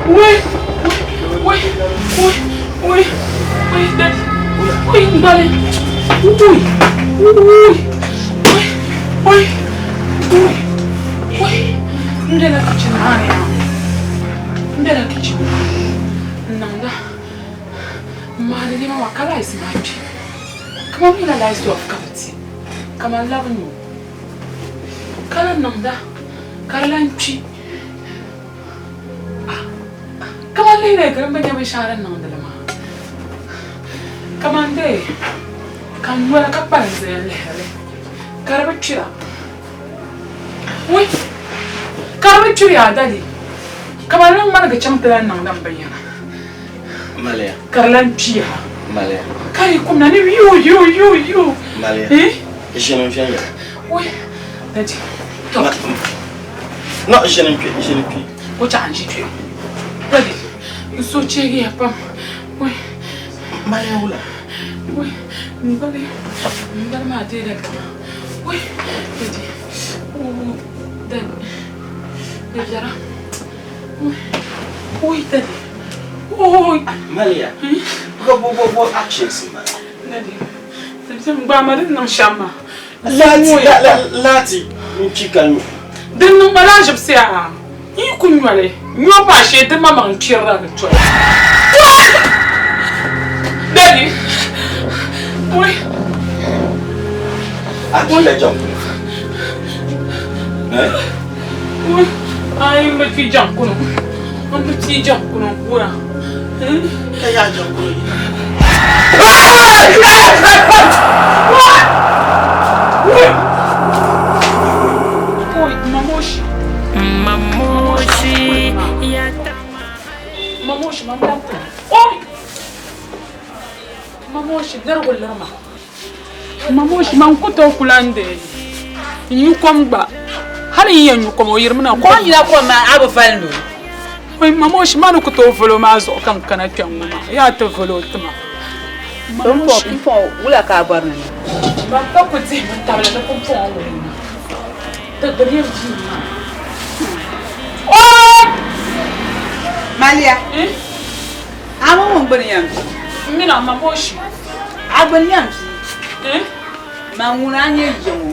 Wai! Wai! Wai! Wai! Wai! Daddy! Wai! N gbali! Wui! Wui! Wai! Wai! Wui! Wai! M bela kitchen maa ni yaa. M bela kitchen maa ni n niŋda m maani nɛma maa ka rice maa kpi. Kaman mi la light off ka bi ti kaman labi nyo ka lahi niŋda ka di lahi kpi. Kaman lihiri ka n bi nya binshɛɣu din niŋdi li maa. Kaman dee ka n noli ka kpalim zaya n-lihiri li ka di bi kpira. Wui! Ka di bi kpiri yaa dali. Kaman di ŋmaligi chaŋ ti lahi niŋdi m binyɛra ka di lahi kpi yaha. Ka di kumda ni yuu yuu yuu yuu. Wui! Dadi! Tɔ! No, ʒini n kpe, ʒini kpe. O chaɣ n ʒi kpe. Dadi, n suhu cheegiya pam. Wai. Maliya wula? Wai, n gbali, n gbali maa deela kama. Wai, dadi, oo, dadi, di viɛra. Wai, wai dadi, ooi. Maliya, bo bo bo bo actions m-bala. Dadi, di n gbaai ma di ni niŋ shɛm maa. Laati, laati n-kpi ka nyu. Din niŋ ma laʒibisi a yi ku nyoli, nyo maa shee di maŋmaŋ n-kpirila di toli. Daddy! Oi! A kpila jaŋkunu? Eh? Oi! Ai m bi kpi jaŋkunu. M bi kpi jaŋkunu n-kura. Ka yaa jaŋkunu yina. Mamoshi man ku tooi ku lan deei n nyu kom gba hali n yɛn nyu kom o yirimi na Kom yina kom maa a bi valindi o. Oi Mamoshi ma ni ku tooi vali o maa zuɣu ka n kana kpɛŋŋo maa yaa ti vali o tima. Pumpɔŋ pumpɔŋ wula ka a bɔri ni niŋ? Ban pa ku dihi mi tabili ni pumpɔŋɔ ŋuni maa ti gbuni yɛn pii maa. Oi! Maliya, a mini ŋun gbuni yɛn pii? M mini a Mamoshi. A gbuni yɛn pii? Man ŋuna a nyɛ ya ŋɔ.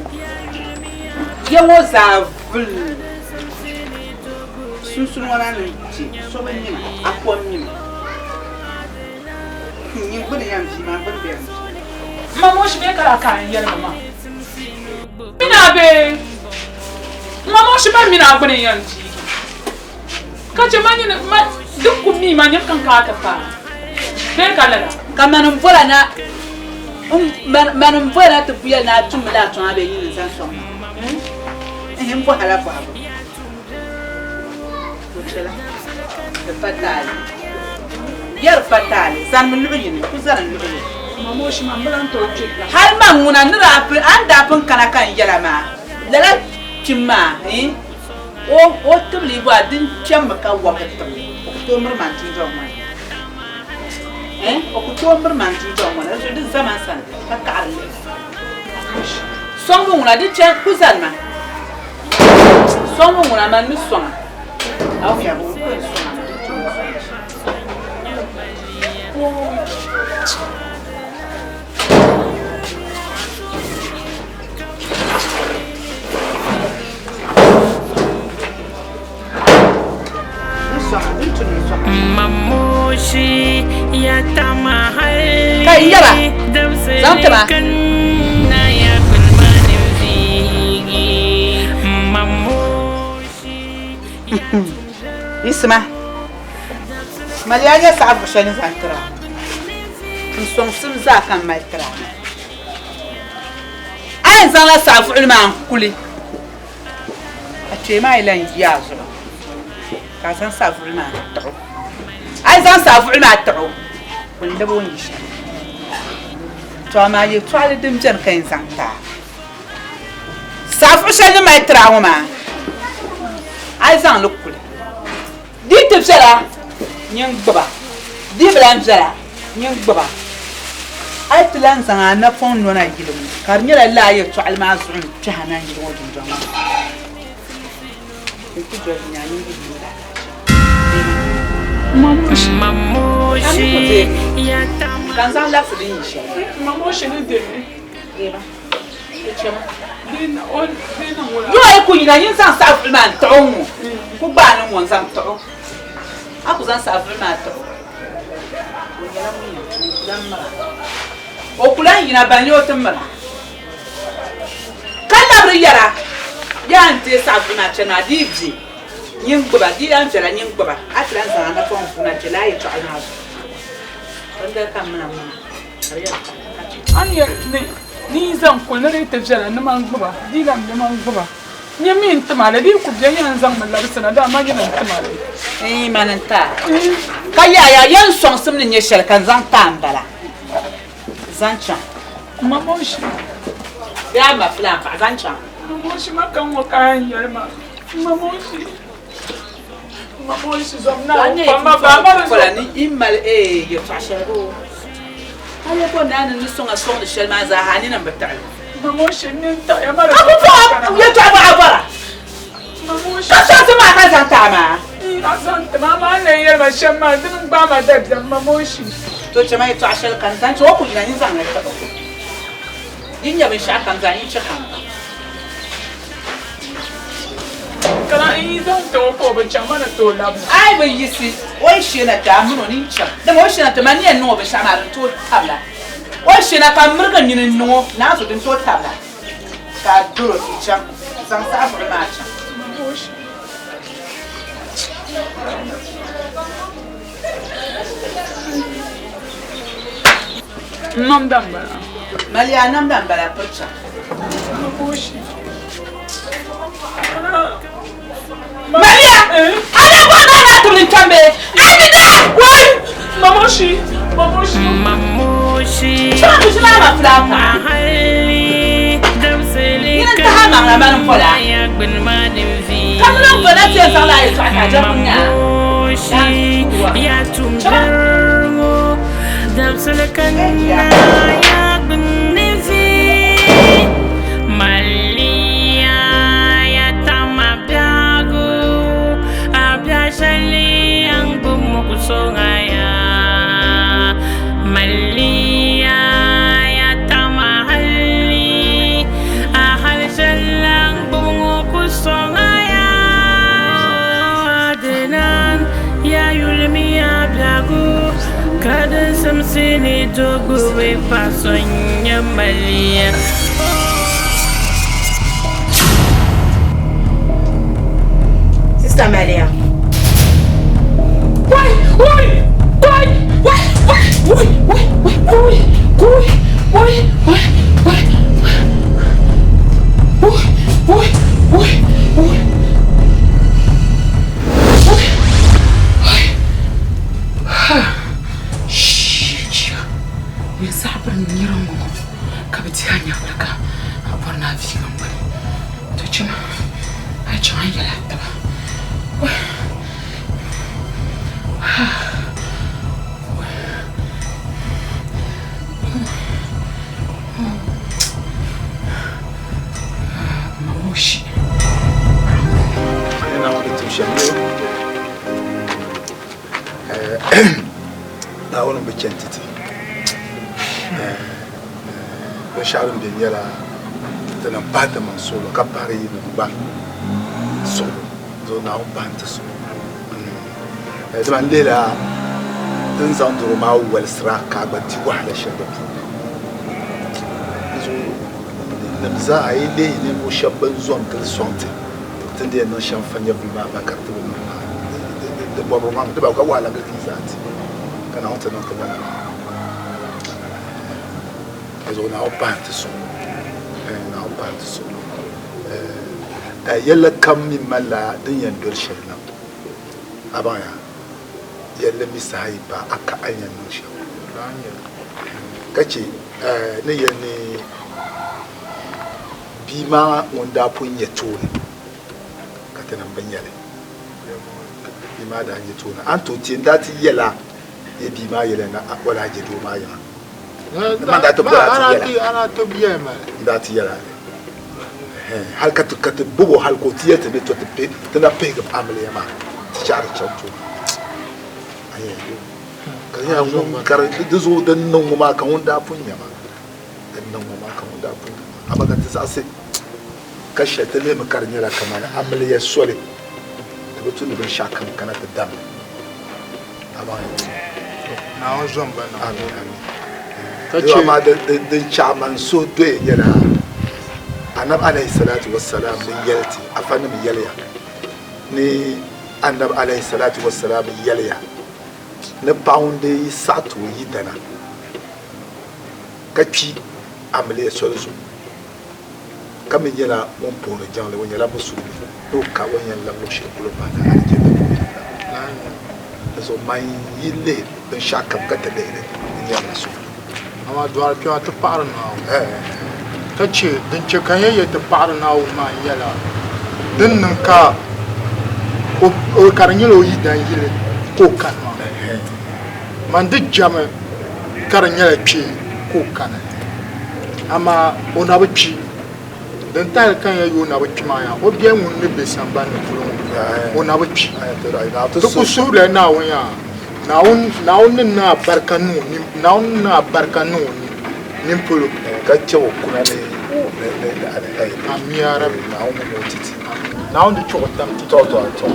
Ya ŋɔ zaa vuli sunsuuni ŋɔ na ni kpe so bi nyima, a kom nyima. Nyin gbuni yɛn pii maa gbuni bɛ n pii. Mamoshi bee ka daa ka n yɛli ma maa? Mini a bee? Mamoshi man mini a gbuni yɛn pii ka che ma nyini ma din ku mi ma nyini kan ka a ti paai bee ka lala? Ka mani m bola na mani m bola na ti buyali ni a tummi la a tɔŋa bee nyini n zaŋ sɔŋ ma? Ɛhi m bɔhila bɔhigu. O chɛla, di pa taali. Ya di pa taali, zanimi luɣ yini, ku zani luɣ yini. Hal man ŋuna ni daa pun, a ni daa pun kana ka n yɛl a maa, lala kpim maa, iin, o, o tibili yi bɔra, din kpɛmmi ka wɔbigi tibili, o ku tooi miri ma n dundɔŋ ŋɔ ni. Iin, o ku tooi miri ma n dundɔŋ ŋɔ ni, di zuɣu di zama n sani ka kaɣiri lihi. Sɔŋmi ŋuna, di chɛ, ku zani ma. Sɔŋmi ŋuna man ni sɔŋ a. Ka yi yɛba zaŋ ti ma. Yisima, maliya nyɛ saɣivuɣu shɛli ni zaŋ tiri a. N sɔŋsim zaa ka m mali tiri a maa. A yɛn zaŋla saɣivuɣuli maa n-kuli ka kpee maa yi lan yi a zuɣu ka a zaŋ saɣivuɣuli maa n-taɣi o. A yi zaŋ saɣivuɣuli maa taɣi o, o ni lab o ni yi shɛli. Tɔ amaa yɛtɔɣili din beni ka yɛn zaŋ ti a. Saɣivuɣu shɛli ni mali tiri a ŋɔ maa, a yi zaŋ li kuli, di yi ti viɛla, nyin gbiba, di yi bi lan viɛla, nyin gbiba. A yi ti lan zaŋ a napɔŋ nɔna yili ŋɔ, ka di nyɛla lala yɛtɔɣili maa zuɣu n-kpɛhi a na n-yili ŋɔ dundɔŋ maa ni, n ti doli di nyaanyiŋ yi ni daalahichi. Mamoshi. Ka n zaŋ labisi din yi shɛli. Mamoshi ni demi. Deema. Di chɛma. Yoo yi ku yina nyin zaŋ saɣivuli maa n-taɣi o ŋ-ŋɔ. Ku gbaai ni ŋ-ŋɔ n-zaŋ taɣi o. A ku zaŋ saɣivuli maa taɣi o. O nyɛla ŋun yɛn tu o ku lan miri a. O ku lan yina ban lee o ti miri a. Ka labiri yɛra, Yaa n deei saɣivuli maa chani maa, di yi bɛ nyin gbuba, di yi lan viɛla nyin gbuba, a ti lan zaŋ a napɔŋ vuuna kpe lala yɛtɔɣili maa zuɣu. Dindali ka m min a ŋuna ka di yɛn taɣi ka chɛ. A ni yɛli ni ni yi zaŋ kuli ni di yi ti viɛla ni man gbuba, di yi lan bɛ man gbuba. Nyɛ mi n-tim a li, di yi ku bɛ yɛn zaŋmi labisina, dama nyini n-tim a li. Iin, mani n-ti a. Ka yaya, yɛn sɔŋsim ni nyɛ shɛli ka n zaŋ ti a m-bala. Zaŋ chaŋ. Mamoshi. Bee a ma filan paɣa zaŋ chaŋ. Mamoshi ma ka ŋɔ ka a yɛn yɛli ma. Mamoshi. Mamoshi zom Naawuni kpam ma ba ma di zuɣu. Ni yi mali ee yɛltɔɣa shɛli boo. A lee bɔri ni a ni ni sɔŋ a sɔŋdi shɛli maa zaa ha a nini m-bi tiɣi li. Mamoshi n nini tiɣiya ma di A ku zuɣu bɔh a yɛltɔɣa bɔ a bɔra. Mamoshi. Ka sɔŋsim maa ka zaŋ ti a maa. A zaŋ ti ma amaa a ni lee yɛli ma shɛm maa dini n-gbaai ma dabiɛm Mamoshi. To chɛ ma yɛtɔɣa shɛli kam zaŋ chaŋ o ku yina nyin zaŋ li tiɣi o. Yi nya binshɛɣu kam zaa nyin chɛ ka m baŋ. Kana n yi zaŋ ti o ka o bi chaŋ, ma ni tooi labina. A yi bi yiɣisi o yi sheena ti a min o ni n-chaŋ, dama o yi sheena ti ma ni yɛn niŋ o binshɛɣu maa di ni tooi tabila. O yi sheena ka m mirigi n nini n-niŋ o naanzu di ni tooi tabila ka a dol o ti chaŋ zaŋ saɣivuɣili maa chaŋ. N namda m-bala. Mali a namda m-bala piri chaŋ. Maria! A daa bɔri ni a daa tibili n-chaŋ bee? A ni daa! Wai! Mamoshi! Mamoshi! Chaŋ ti ʒini a ma fulaa paɣa. Nyini n-tahi a maŋ la mani m-pɔla a. Ka nina m-bɔna ti yɛn zaŋla a yɛltɔɣa ka a jɛrigu nya a. Sister Maria. Wai! Wai! Wai! Wai! Wai! Wai! Wai! Wai! Wai! Wai! Wai! Wai! Wai! Wai! Wai! Wai! Nyɛ zaɣ biri nira ŋ-ŋɔ ka bɛ dihi a nyɛvili ka a bɔri ni a viigi m-boli. To chama a yi chaŋ a ni yɛli a taba. Mamoshi. Naawuni bi chɛn ti ti binshɛɣu din beni nyɛla ti niŋ pahi ti maŋ suɣulo ka pahiri yinim gba suɣulo zuɣu Naawuni pahi ti suɣulo dama n lihila ti ni zaŋ doro maa walisira ka a gba di wahala shɛli di puuni zuɣu nim zaa a yi lihi ninvuɣu shɛba ban zo n-gili sɔŋ ti Ti ni yɛn niŋ shɛm fa nyɛvili maa gba ka ti bi niŋ maa, di bɔbiri maa mi, di ba ka wahala gili ti zaa ti, ka Naawuni ti niŋ ti lala maa. Di zuɣu Naawuni pahi ti suɣulo, Naawuni pahi ti suɣulo. Yɛlli kam mi malila din yɛn doli shɛli niŋ. A baŋya, yɛlli mi saha yi paai a ka a ni yɛn niŋ shɛm. Ka chɛ ni yɛli ni Bia maa ŋun daa pun nyɛ tooni ka ti niŋ bi nya li. Bia maa daa nyɛ tooni. A ni tooi ti n daa ti yɛl a ye bia maa yɛla na o daa je doo maa yiŋa. Man daa ti bɔri a ti yɛla. N daa ti yɛla li. Hal ka ti ka ti bɔb o hal ka o ti yɛli ti ni to ti na pihigim amiliya maa ti chaɣiri chaŋ tooni. Ka di nyɛla ŋun ka di zuɣu din niŋ ŋɔ maa ka ŋun daa pun nya ma. Din niŋ ŋɔ maa ka ŋun daa pun nya ma. Amaa ka ti zaɣisi ka shɛli ti lihimi ka di nyɛla kamani amiliya soli di bi tu ni binshɛɣu kam kana ti damli. Amaa Naawuni zom ba na. Amin, amin. Ka che. Amaa din chaɣi man suhu doya nyɛla Anabi alayhi salatu wa salam ni yɛli ti, afanim yɛliya ni Anabi alayhi salatu wa salam yɛliya ni paɣa ŋun dee yi saɣi ti o yidana ka kpi amiliya soli zuɣu ka mi nyɛla ŋun puhiri jiŋli, o nyɛla musulimi, ni o ka o ni yɛn labi luɣ shɛli polo maa ni alijanna puuni ni labi. Di zuɣu man yi lihi binshɛɣu kam ka ti lihi li, di nyɛla man suhu. Amaa dɔɣiri kpɛma ti paɣiri Naawuni, ka chɛ din chɛ ka n yɛn yɛli ti paɣiri Naawuni maa nyɛla din niŋ ka o ka di nyɛla o yidan yili ka o kani maa. Man di jɛmi ka di nyɛla kpee ka o kani, amaa o na bi kpi. Din tahili ka n yɛn yɛli o na bi kpi maa yaa, o biɛli ŋun ni be samban ni polo ŋɔ, o na bi kpi. Ti ku suhirila Naawuni yaa, Naawuni ni niŋ a barika niŋ o nini, Naawuni ni niŋ a barika niŋ o nini polo. Ka chɛ o kuna ni alheri. Amin ya Rabbi. Naawuni ni o ti ti. Naawuni di chɛ o tam ti. Tɔ tɔ tɔ.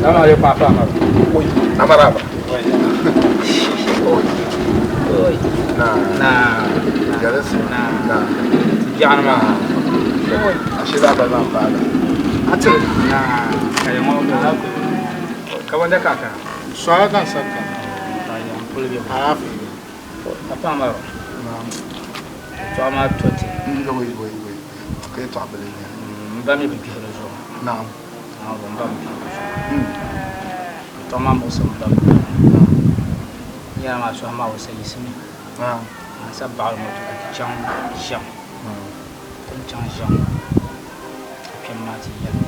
Salamu alaikum afa Amara. Oi, Amaraba. Oi. Oi. Na. Na. Jalisi. Na. Na. Biɛɣuni maa. Oi. Ashe da ba zan fara. Atiri. Na. Ka yi ŋɔ ka wanda kaka. Sɔya ka n sabi ka. Ayi, n kuli bɛ. Alaafee. Afa Amara. Tɔɣa maa to ti. Oi oi oi. Ka yi tɔɣa bili nya. M ba mi bi gbihiri zuɣu. Naam. Naam, m ba bi gbihiri zuɣu. Tɔɣa maa muɣisi m ba mi. N yɛla maa suhu maa o sayisimi. Naam. N sa baɣili moto ka ti chaŋ ʒiɛm. Ti ni chaŋ ʒiɛm ka kpɛm maa ti yɛli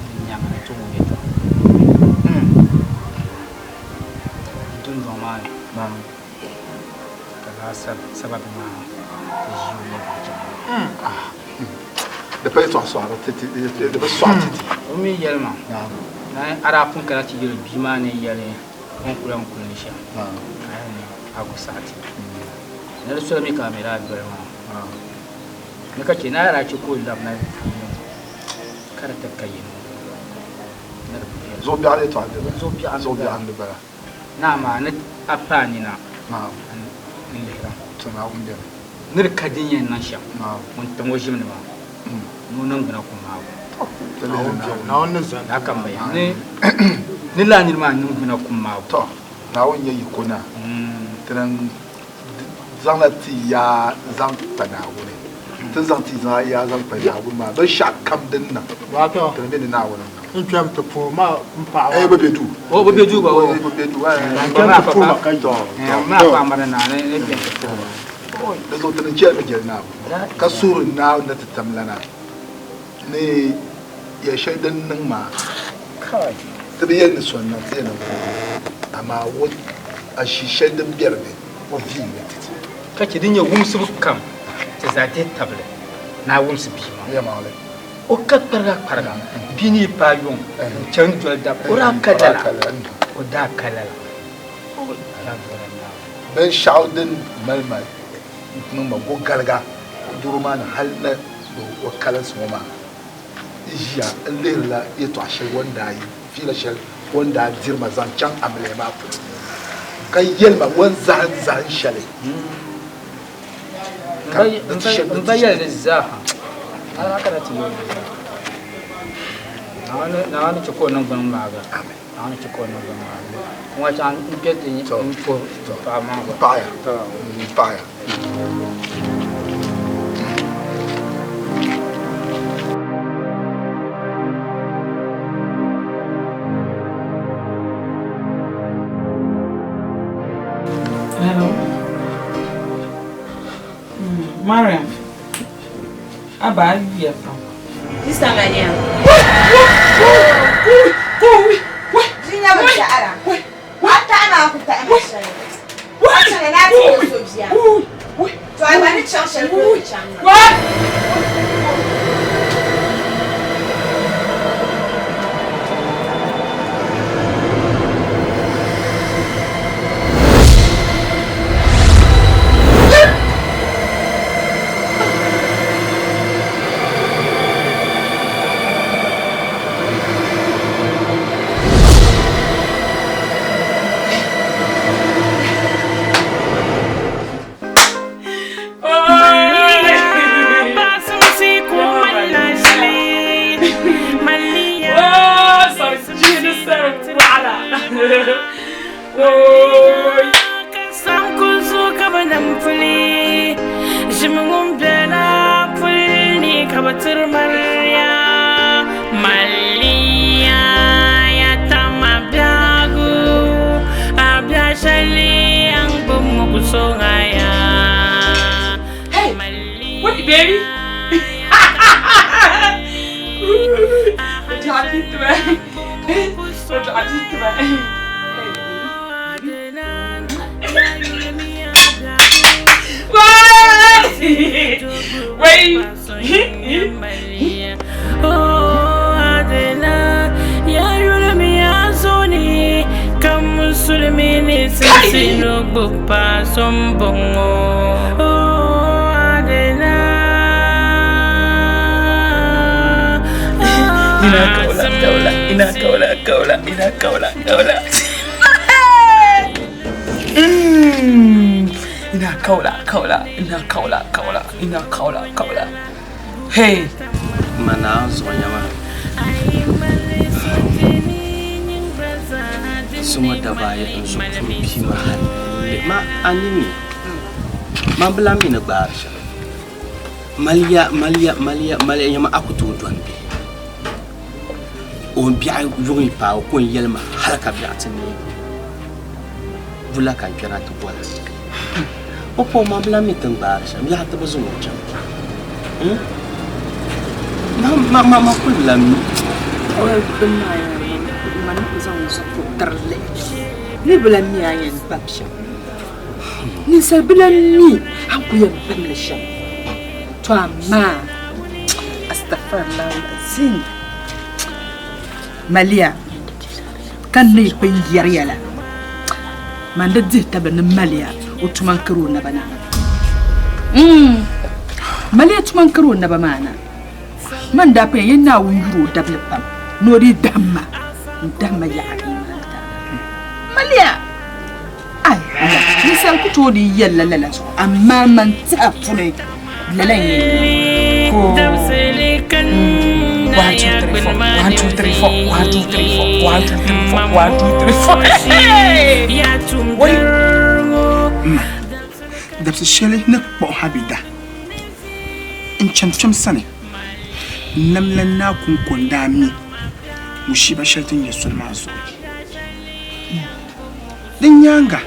di nyaaŋa ni ti wum yɛtɔɣa. Dundɔŋ maa ni ka lala sababi maa ti ʒi o nyɛvili chaŋ. Di pa yɛtɔɣa sɔɣiri ti ti di bi sɔɣi ti ti. O mi yɛli ma ni a daa pun kana ti yɛli bia maa ni yɛli o ni kuli n kuli ni shɛm ka a yɛli ni a ku saɣi ti. Ni di soli mi ka a mi daa doli maa ni ka chɛ ni a daa chɛ ka o labina ka di ti ka yino ni di bi viɛla. Zuɣu biɛɣu yɛtɔɣa n-di bala. Zuɣu biɛɣu Zuɣu biɛɣu n-di bala. Ni amaa ni a paai nina n lihira. To Naawuni beni. Ni di ka din yɛn niŋ shɛm ŋun tim o ʒim ni maa ni o niŋgbuna ku maagi o. Naawuni ni zani. Daa ka m baya ni lala niri maa niŋgbuna ku maagi o. To Naawuni nyɛ yiko naa. Ti ni zaŋla ti yaa zaŋ kpa Naawuni. Ti ni zaŋ ti yaa zaŋ kpa Naawuni maa, binshɛɣu kam din niŋ, ti ni mi ni Naawuni n-niŋ. N kpɛm ti puhi ma m paɣa maa. Bɛ be duu. O bɛ be duu gba o. Bɛ be duu. N kpɛm ti puhi ma ka yi. Ma paɣa mara naa ni kpɛm ti puhi ma. Di zuɣu ti ni chɛli mi jɛli Naawuni ka suhiri Naawuni ni ti tamlana ni yɛl shɛli din niŋ maa ti bi yɛli ni so n-niŋ ti yɛn niŋ amaa a ʒii shɛli din be di ni o viigi li ti ti. Ka chɛ din nyɛ wumsibu kam ti zaa dihi tabili ni a wumsi bia maa. Yɛlimaŋli. O ka kpariga kpariga bia ni yi paai yuŋ n-chaŋ doli daba o daa ka lala o daa ka lala. Binshɛɣu din mali ma niŋ ma gɔgaliga doro maa ni hali na o kalinsi ŋɔ maa n-ʒiya n-lihirila yɛtɔɣ shɛli o ni daa yi fiila shɛli o ni daa diri ma zaŋ chaŋ amiliya maa polo ka yɛli ma o ni zahim zahim shɛli. M ba yɛli li zaaha hali a kana ti yɛli li zaa. Naawuni ni chɛ ka o niŋgbuna maagi. Naawuni ni chɛ ka o niŋgbuna maagi. N ŋɔ chaŋ n kpe ti n puhi paɣa maa gba. Paɣaya, paɣaya. Hello. Mariam. Aba, are you here from? Sister Mariam. Di nya bi shahara. A taɣi maa ku taɣi ma shɛli. A chana ni a ti nya so bia. To a gba ni chaŋ shɛli polo ti chaŋ maa. Oi! Hey, what baby? Wait! Ina kaula kaula ina kaula kaula ina kaula kaula. Ina kaula kaula ina kaula kaula ina kaula kaula. Hey. Ma naa zuɣu nyama zuŋɔ daba ayi n zuɣu puri bia maa hali ma a nini man bi lahi mi ni gbaari shɛli maliya maliya maliya maliya nyama a ku tooi dɔni bihi o biɛɣu yuŋ yi paai o ko n yɛli ma hali ka biɛɣu ti neei bula ka n kpɛna ti bɔla o pa o ma bi lahi mi ti ni gbaari shɛm yaha ti bi zaŋ o chaŋ ma ma ma kuli bi lahi mi Ni bi lahi mi a yɛn kpabi shɛm ninsal bi lahi mi a ni ku yɛn pamli shɛm to amaa astagfirullah azim maliya ka n ni pun yɛri ya la man di dihi tabili ni maliya o tuma n-kari o naba na. Maliya tuma n-kari o naba maa na. Man daa pun yɛn yɛn Naawuni yuri o dabili pam ni o dii dahim ma n-dahim ma yaɣa ayi maa ni tariga. Maliya! Ai, ninsal ku tooi dii yɛlila lala zuɣu, amaa man tɛha puni lala n-yɛn niŋ. 1 2 3 4 1 2 3 4 1 2 3 4 1 2 3 4 1 2 3 4 Wai! Ma, dabisi shɛli ni kpuɣi ha bi da n-chani kpɛm sani, namla naa kuŋko n-daa mi mushiiba shɛli ti ni nyɛ soli maa zuɣu. Di nyaaŋa,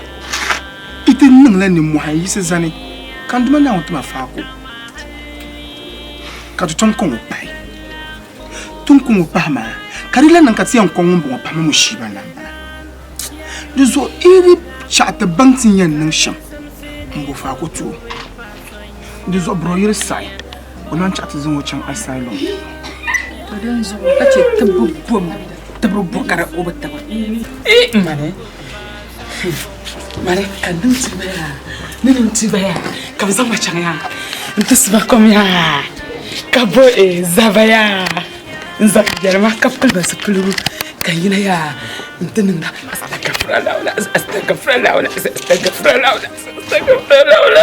yi ti niŋla nimmɔhi n-yiɣisi zani ka n Duuma Naawuni ti ma faako, ka ti tom kɔŋ o pahi. Ti ni kɔŋ o pahi maa, ka di lan niŋ ka ti yɛn kɔŋ ŋumbɔŋɔ pahi mi mushiiba na m-bala. Di zuɣu yi di chaɣ ti baŋ ti ni yɛn niŋ shɛm m-bo faako ti o. Di zuɣu bɔr o yi di saɣi, o lan chaɣ ti zaŋ o chaŋ asylum. To dinzuɣu ka chɛ tibbu bom tibiri bo ka di o bi tiba. Ii mani mani ka n niŋ tuuba yaa ni niŋ tuuba yaa ka bɛ zaŋ ma chaŋ yaa n ti su ba kom yaa ka bo zaba yaa n zaŋ yɛri ma ka pili ba zipiligu ka n yina yaa n ti niŋda astagfirullah astagfirullah astagfirullah astagfirullah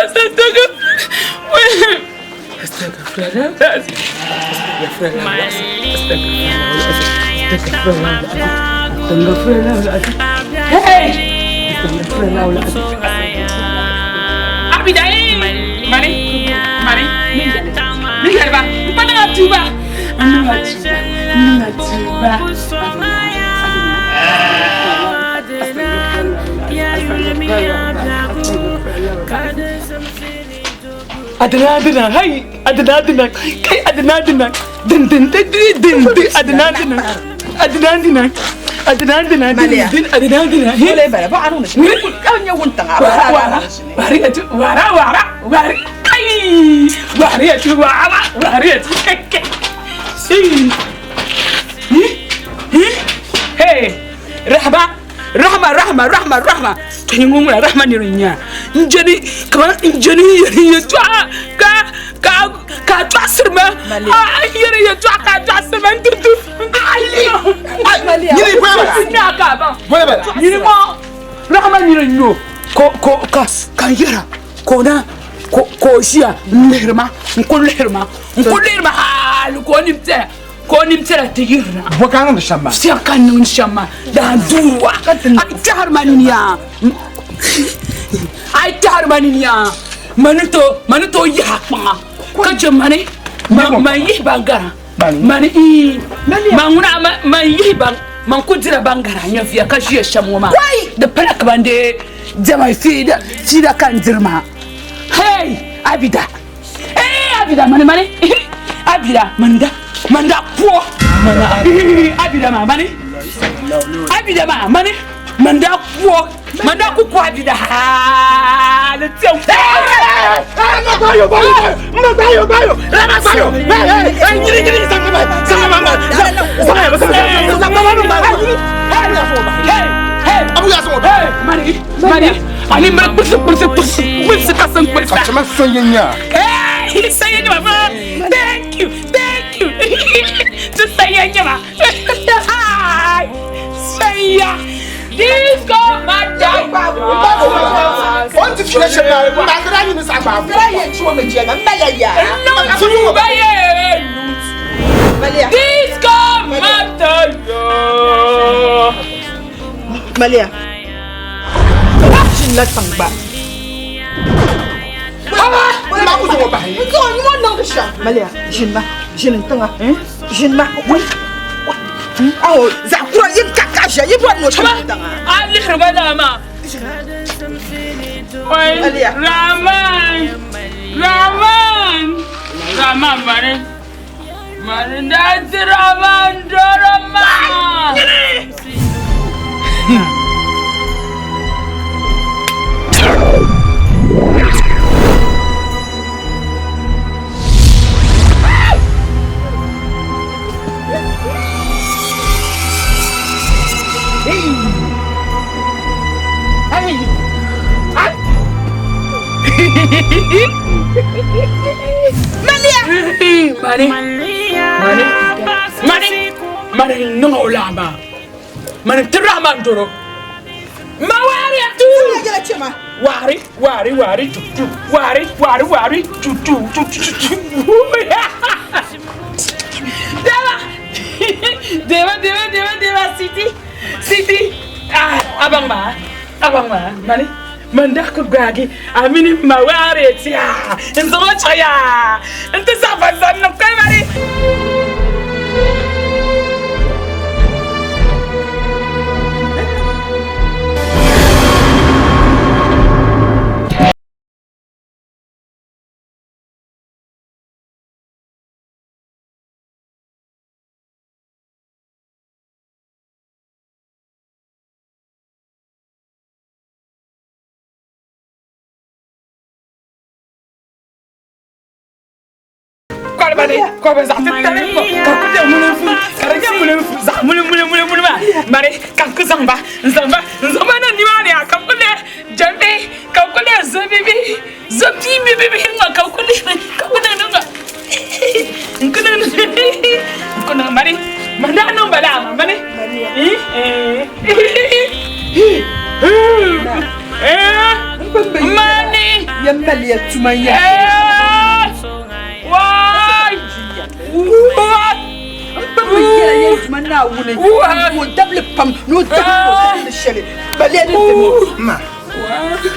Adina adina hai adina adina kai adina adina din din din din din adina adina adina adina adina adina din din adina adina Wala bala ba anu shi ka nya wuntaŋa a wara wara wari ya ci wara wara wari kai wari ya ci wara wari ya ci kai kai si hey rahma rahma rahma rahma rahma to ni ŋun rahma ni nya njeni kamar njeni yeri ya twa ka ka ka twa sirma a yeri ya twa ka twa sirma ntutu ali Nyini bwela. nya ka ba Bwela bala. nyini mo rahma ni nyo ko ko ka ka yera ko na ko ko shiya lehirma n ko lehirma n ko lehirma hali ko ni tɛ Ka o nini piɛla ti yirina. Bɔ ka a niŋdi shɛm maa? Shɛm ka n niŋdi shɛm maa, daa duuri wa. A yi kpɛhiri ma nini yaa. A yi kpɛhiri ma nini yaa. Mani to, mani tooi yihi a kpaŋa ka chɛ mani, man yihi ban gara. Mani ii, man ŋuna, man yihi ban, man ku dira ban gara nyɛviya ka ʒiya shɛm ŋɔ maa. Di pala ka ban dee diɛma fiida, fiida ka n diri maa. Hey! Abida! Hey! Abida mani mani! Abida mani da, mani da puo! Abida maa mani! Abida maa mani! Mani da puo! Mani da ku ku Abida haali tiɛm. Bayo, bayo, bayo, bayo, bayo, bayo, nyiri, nyiri, sanga, sanga, sanga, sanga, sanga, Hey! Hey! Abu ya so. Hey! Mani! Mani! Ani mani kpirisi kpirisi kpirisi kpirisi ka sin kpirisi. Ka chama so yen nya. Hey! Sanya nyama. Thank you. Thank you. Ti sanya nyama. Hi. Sanya. Disco mata. On ti file she na ma kra ni sa gba. Kra ye chi o me je ma mbala ya. No, ba ye. Malia. Disco mata yo. Malia. Shin la tangba. Ma ku so ba. Nzo ni mo nang sha. Malia, jin ma, jin ntinga. Jin ma. Awo, za kura yin ka ka sha, yi bo no sha tanga. Ali hrbada ma. Malia. Rahman. Rahman. Rahman mani. Mani dati Rahman doro ma. Malia. Mani. Mani. Mani. Mani niŋ o laa maa. Mani ti Rahman doro. Ma waari a tu. Yɛla chema. Waari, waari, waari, tu, tu. Waari, waari, waari, tu, tu, tu, tu, tu, tu. Deva. Deva, deva, deva, deva, Siti. Siti. Ah, abang ma. Abang ma. Mani. Man daa ku gbaagi a mini ma waari tia. N zaŋ o chaɣ ya. N ti zaɣ va zani ni kpali mani. Kɔliba ni kɔbɛ zaɣ titali n-bɔ ka ku bɛ muli n-fu ka di nyɛ muli n-fu zaɣ muli muli muli muli maa mari ka n ku zaŋ ba n zaŋ ba n zaŋ ba na nimaani a ka ku leei jɛmbihi ka ku leei zobibihi zobibibihi ŋ-ŋɔ ka ku leei ka ku niŋ niŋ n ku niŋ n ku niŋ mani mani daa niŋ ba laa maa mani mani Ya Malia tuma ya. Wai! Wai! Yɛla yɛn tuma Naawuni. O dabili pam ni o dabili o dabili shɛli. Malia ni ti Ma.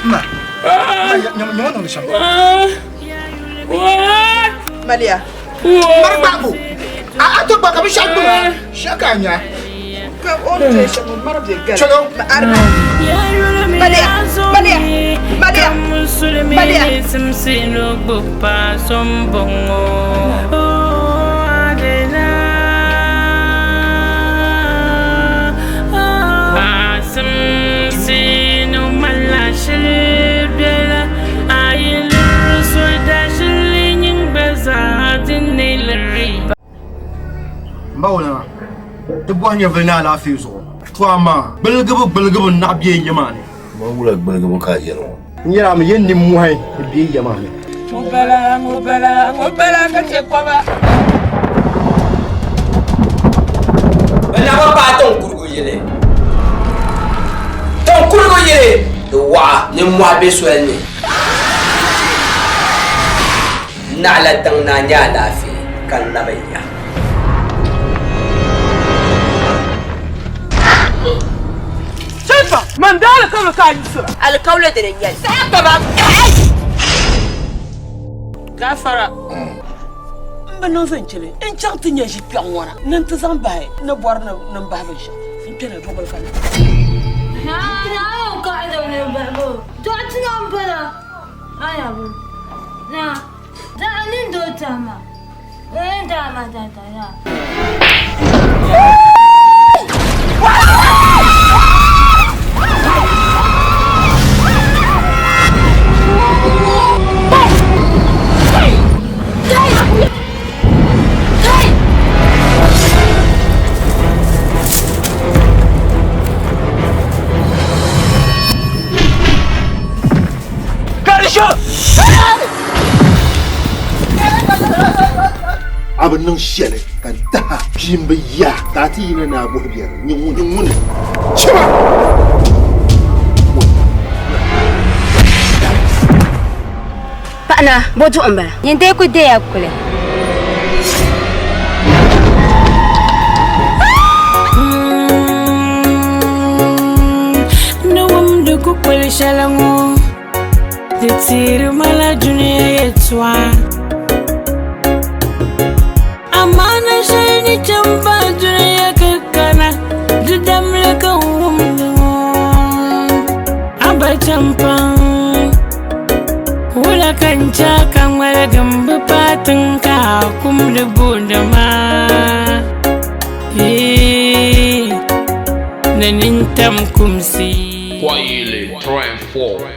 Ma. Ma nyama niŋdi shɛm. Malia. Mari gbaabu. A a to gba ka binshɛɣu gbubi. Shɛ ka a nya. Ka o ni tɛ shɛm mari bɛ gala. Chalo. Malia. Malia. Malia. Malia. Mba wula ti bɔhi nyɛvili ni alaafee zuɣu. To amaa gbaligibu gbaligibu n-naɣ be ya maa ni. Mba wula gbaligibu ka a yɛli ŋɔ? N yɛli a mi yɛn nimmɔhi ni be ya maa ni. Ŋɔ bala, ŋɔ bala, ŋɔ bala ka chɛ kɔba. Bɛ naba paai tiŋkurugu yili. Tiŋkurugu yili di waɣa nimmɔhi be soli ni. Naɣila tiŋ naa nyɛ alaafee ka n labi ya. Alikauli ka a yuusira. Alikauli dini n-nyɛ li. Saha ka ba pahi. Gafara, m bi niŋ zinchili n-chaŋ ti nya ʒi kpɛɣu ŋɔ na ni n ti zaŋ bahi ni bɔri ni n bahi binshɛɣu n kpɛna duɣubili ka na. A bi niŋ shɛli ka n taha kpiimba ya ka a ti yina ni a bɔhi biɛri nyɛ ŋuni ŋuni chima. Paɣa naa, bɔ duɣu m-bala? Nyin dee ku deeya kuli. Ni wumdi kukoli shɛli ŋɔ, di teeri ma la dunia yɛtɔɣa. Amaana shɛli ni chɛ m-pahi dunia ka kana, di damli ka n wumdi ŋɔ. Abachampaŋ, wula ka n chɛ a ka ŋmaligi m-bi paai tiŋ ka a kumdi booni ma? Eee, ni nintam kumsi. Kwayili 3 and 4.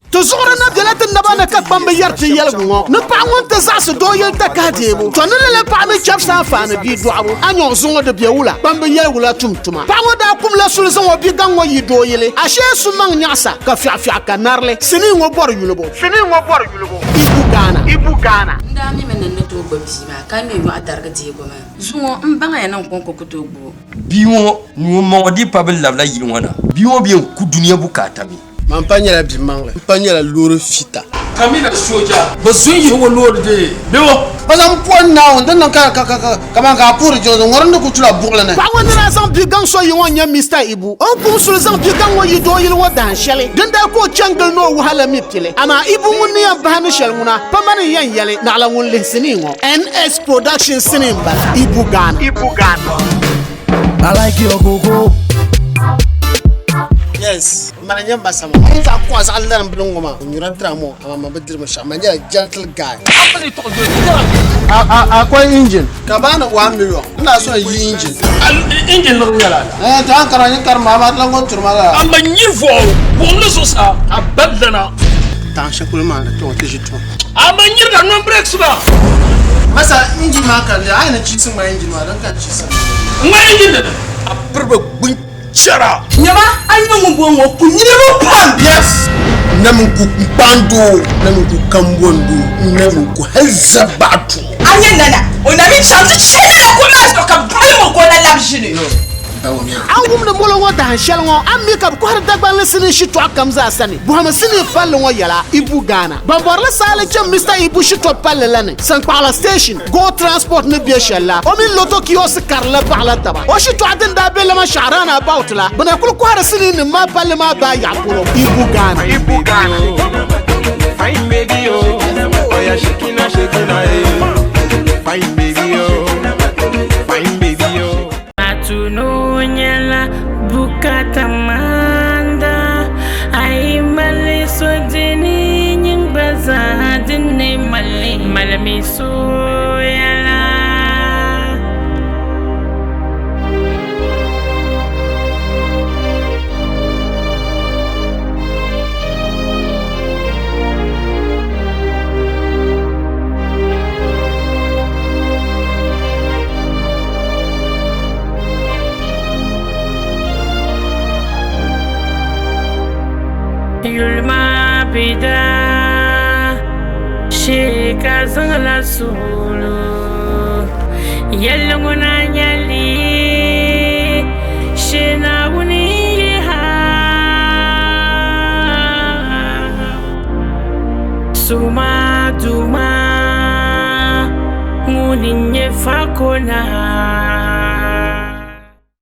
Ti zuɣuri na bela ti naba ni ka kpambi yɛri ti yɛligu ŋɔ ni paɣa ŋun ti zaɣisi doo yili takahi deebu, tɔ ni lala paɣa mi chɛbisi anfaani bia dɔɣibu. A nyɔɣu zuŋɔ di be wula? Kpambi yɛligu la tum tuma. Paɣa ŋɔ daa kumla suli zaŋ o bi gaŋ ŋɔ yi doo yili. Ashee su maŋ nyaɣisa ka fiɛɣifiɛɣi ka narili. Sinii ŋɔ bɔri yulibu. Sinii ŋɔ bɔri yulibu. Ibu Ghana. Ibu Ghana. N daa mimi ni n ni tooi gbubi bia maa ka ŋme nyɔɣu darigi deegi o maa. Zuŋɔ m baŋya ni n kɔŋko ku tooi gbubi o. Bia ŋɔ ni o ma ŋɔ dii pa bɛ labila yili ŋɔ na. Bia ŋɔ bi yɛn ku dunia bukaata mi. Man pa nyɛla bi maŋli, m pa nyɛla loori fita. Kamina soja, bɛ zo n-yihi o loori dee bɛ o. Bɛ zaŋ puhi Naawuni din niŋ ka ka ka kaman ka a puhiri jiŋli ŋɔ din ni ku tula buɣili ni. Paɣa ŋɔ ni daa zaŋ bia gaŋ so yi ŋɔ n-nyɛ Mister Ibu. O ni kum suli zaŋ bia gaŋ ŋɔ yi dooyili ŋɔ dahin shɛli din daa ka o chani gili ni o wuhi la mi pili. Amaa Ibu ŋun ni yɛn bahi ni shɛli ŋuna pa mani n-yɛn yɛli naɣila ŋun lihi sinii ŋɔ. NS Production sinii m-bala, Ibu Ghana. Ibu Ghana. I like your coco. Yes, mani nyɛ masa maa. A yi zaɣ kuɣa zaɣ lari bini ŋɔ maa, n nyura dira ŋɔ, amaa man bi diri binshɛɣu. Man nyɛla gentle guy. Akwai engine ka baani 1 million. Ina so yi engine. Engine liɣiri nyɛla ala. Eh, to an kara yin kari ma ma lan ŋɔ turi ma la. Amma nyiri vɔɣu, buɣim ni zuɣusaa, a bali lana. Taŋ shɛli polo maa ni kpɛ ŋɔ ti ʒi tuma. Amma nyiri ka non breaks maa. Masa engine maa ka di a yi ni chiisi ŋma engine maa din ka chiisi. Ŋma engine dini. A piriba gbun chɛra. Nyama, a nyɛ ŋun bɔŋɔ ŋɔ ku niriba pam. Yes. Nam n-ku kpaandoo, nam n-ku kambɔndoo, nam n-ku hal zabaɣitu. A nyɛ nana, o na mi chaŋ ti chihi lala kuɣu maa zuɣu ka balim o ka o na labi ʒini. A ni wumdi molo ŋɔ dahin shɛli ŋɔ, a ni mi ka bɛ kɔhiri Dagbanli sinii shitɔɣu kam zaa sani. Bɔhimi sinii palli ŋɔ yɛla, Ibu Ghana. Ban bɔrili saali chani Mister Ibu shitɔ palli la ni, Saŋkpaɣila Station, Go Transport ni be shɛli la, o mini Lotto Kiosk karili la baɣila taba. O shitɔɣu din daa be Lama Shɛɣu Roundabout la, bɛ na kuli kɔhiri sinii nim maa palli maa baa yaɣa polo. Ibu Ghana. Fine baby, oh. Fine baby, oh. Oh, yeah, shaking, shaking, eh. Fine baby, oh. Fine baby, oh. Atuno nyɛla bukata maanda, a yi mali so dini nyin gba zaa din ni mali malimi soya la. Yuli maa bi daa shee ka zaŋla suhulu yɛlli ŋuna nyɛli shee Naawuni yiha Suma Duuma ŋuni n-nyɛ Fakona.